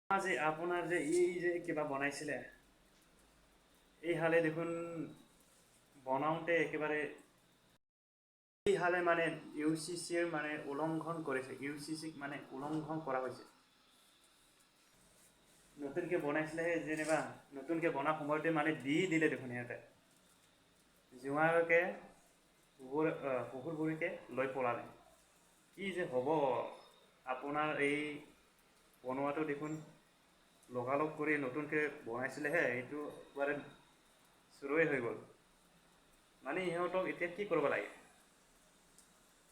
যে আপোনাৰ যে এই যে কিবা বনাইছিলে, এই হালে দেখোন বনাওঁতে একেবাৰে এই হালে মানে ইউচিচিৰ মানে উলংঘন কৰিছে, ইউচিচিক মানে উলংঘন কৰা হৈছে। নতুনকৈ বনাইছিলেহে যেনিবা, নতুনকৈ বনা সময়তে মানে দি দিলে দেখোন সিহঁতে। জোঁৱাইকে শহুৰ শহুৰ বুঢ়ীকে লৈ পলালে। কি যে হ'ব! আপোনাৰ এই বনোৱাটো দেখোন লগালগ কৰি নতুনকৈ বনাইছিলেহে, এইটো একেবাৰে চুৰই হৈ গ'ল। মানে ইহঁতক এতিয়া কি কৰিব লাগে?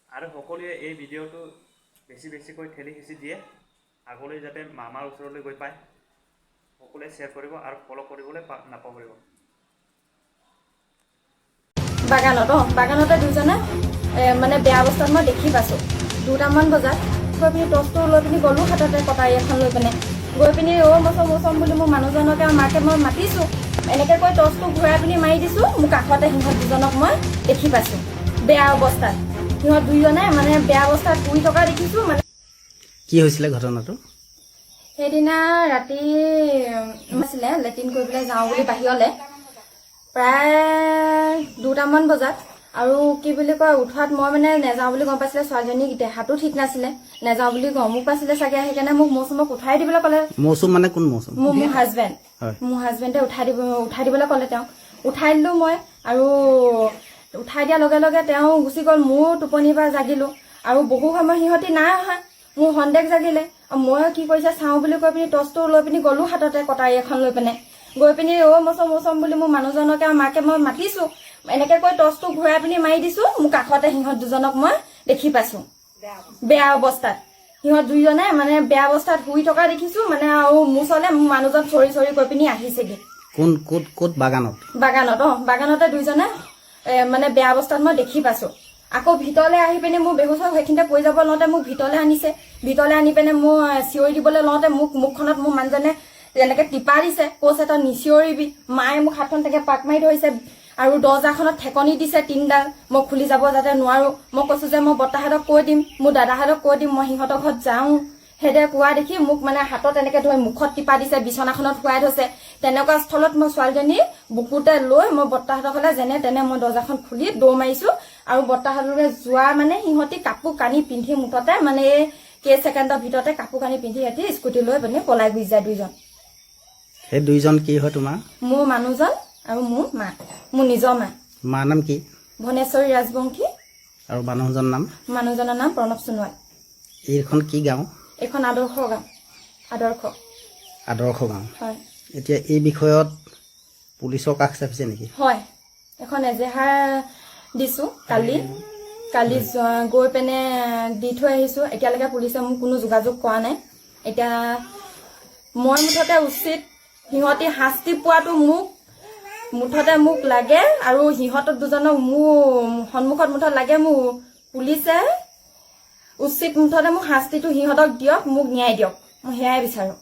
আৰু সকলোৱে এই ভিডিঅ'টো বেছি বেছিকৈ ঠেলি হেঁচি দিয়ে আগলৈ, যাতে মামাৰ ওচৰলৈ গৈ পায়। সকলোৱে শ্বেয়াৰ কৰিব আৰু ফ'ল' কৰিবলৈ নাপাহৰিব। বাগানত, অঁ, বাগানতে দুজনে মানে বেয়া অৱস্থাত মই দেখি পাইছোঁ 2টামান বজাত। গৈ পিনি টৰ্চটো লৈ পিনি গ'লোঁ, হাততে কটাৰী এখন লৈ পিনে গৈ পিনি অ' মৌচম মৌচম বুলি মোৰ মানুহজনকে আৰু মাকে মই মাতিছোঁ। এনেকৈ কৈ টৰ্চটো ঘূৰাই পিনি মাৰি দিছোঁ। মোৰ কাষতে সিহঁত দুজনক মই দেখি পাইছোঁ বেয়া অৱস্থাত। সিহঁত দুইজনে মানে বেয়া অৱস্থাত শুই থকা দেখিছোঁ মানে। কি হৈছিলে ঘটনাটো? সেইদিনা ৰাতি আছিলে, লেট্ৰিন কৰিবলৈ যাওঁ বুলি বাহিৰলে প্ৰায় 2টামান বজাত। আৰু কি বুলি কয়, উঠোৱাত মই মানে নেযাওঁ বুলি গম পাইছিলে। ছোৱালীজনীৰ দেহাটো ঠিক নাছিলে, নেযাওঁ বুলি গমো পাইছিলে চাগে। সেইকাৰণে মোক মৌচুমক উঠাই দিবলৈ ক'লে। মৌচুম মানে কোন মৌচুম? মোৰ হাজবেণ্ড। মোৰ হাজবেণ্ডে উঠাই দিবলৈ ক'লে তেওঁক। উঠাই দিলোঁ মই আৰু উঠাই দিয়াৰ লগে লগে তেওঁ গুচি গ'ল। ময়ো টোপনিৰ পৰা জাগিলোঁ আৰু বহু সময় সিহঁতি নাই অহা। মোৰ সন্দেহ জাগিলে আৰু মই কি কৰিছে চাওঁ বুলি কৈ পিনি টৰ্চটো লৈ পিনি গ'লোঁ, হাততে কটাৰী এখন লৈ পিনে গৈ পিনি অ' মৌচম মৌচম বুলি মোৰ মানুহজনকে আৰু মাকে মই মাতিছোঁ। এনেকে কৈ টৰ্চটো ঘূৰাই পিনি মাৰি দিছোঁ। মোৰ কাষতে সিহঁত দুজনক মই দেখি পাইছোঁ বেয়া অৱস্থাত। সিহঁত দুইজনে মানে বেয়া অৱস্থাত শুই থকা দেখিছো মানে। আৰু মোৰ ওচৰলে মোৰ মানুহজন চৰি চৰি গৈ পিনি আহিছেগে। কোন, ক'ত ক'ত বাগানত? বাগানত, অঁ, বাগানতে দুইজনে মানে বেয়া অৱস্থাত মই দেখি পাইছো। আকৌ ভিতৰলে আহি পিনি মোৰ বেহুচ হৈ সেইখিনিতে পৰি যাব লওঁতে মোক ভিতৰলে আনিছে। ভিতৰলে আনি পিনে মোৰ চিঞৰি দিবলৈ লওঁতে মোক মুখখনত মোৰ মানুহজনে তেনেকে টিপা দিছে, কৈছে তই নিচিঞৰিবি। মায়ে মোক হাতখন তেনেকে পাক মাৰি ধৰিছে আৰু দৰ্জাখনত ঠেকনি দিছে তিনিডাল, মই খুলি যাব যাতে নোৱাৰো। মই কৈছো যে মই বৰ্তাহঁতক কৈ দিম, মোৰ দাদাহঁতক কৈ দিম, মই সিহঁতৰ ঘৰত যাওঁ। সেইদৰে কোৱা দেখি মোক মানে হাতত এনেকে ধৰি মুখত টিপা দিছে, বিচনাখনত শুৱাই থৈছে। তেনেকুৱা স্থলত মই ছোৱালীজনী বুকুতে লৈ মই বৰ্তাহঁতৰ ঘৰলে যেনে তেনে মই দৰ্জাখন খুলি দৌৰ মাৰিছো। আৰু বৰ্তাহঁতলৈ যোৱা মানে সিহঁতি কাপোৰ কানি পিন্ধি মুঠতে মানে এই কেই ছেকেণ্ডৰ ভিতৰতে কাপোৰ কানি পিন্ধি সিহঁতি স্কুটি লৈ পিনি পলাই গুচি যায় দুইজন। সেই দুইজন কি হয় তোমাৰ? মোৰ মানুহজন আৰু মোৰ মা, মোৰ নিজৰ মা। মা নাম কি? ভনেশ্বৰী ৰাজবংশী। আৰু মানুহজন নাম? মানুহজনৰ নাম প্ৰণৱ সোণোৱাল। এইখন কি গাঁও? এইখন আদৰ্শ গাঁও, আদৰ্শ। আদৰ্শ গাঁও? হয়। এতিয়া এই বিষয়ত পুলিচৰ কাষ চাপিছে নেকি? হয়, এখন এজেহাৰ দিছোঁ। কালি কালি গৈ পিনে দি থৈ আহিছোঁ। এতিয়ালৈকে পুলিচে মোক কোনো যোগাযোগ কৰা নাই। এতিয়া মই মুঠতে উচিত সিহঁতি শাস্তি পোৱাটো মোক মুঠতে মোক লাগে আৰু সিহঁতক দুজনক মোৰ সন্মুখত মুঠত লাগে। মোক পুলিচে উচিত মুঠতে মোক শাস্তিটো সিহঁতক দিয়ক, মোক ন্যায় দিয়ক, মই সেয়াই বিচাৰোঁ।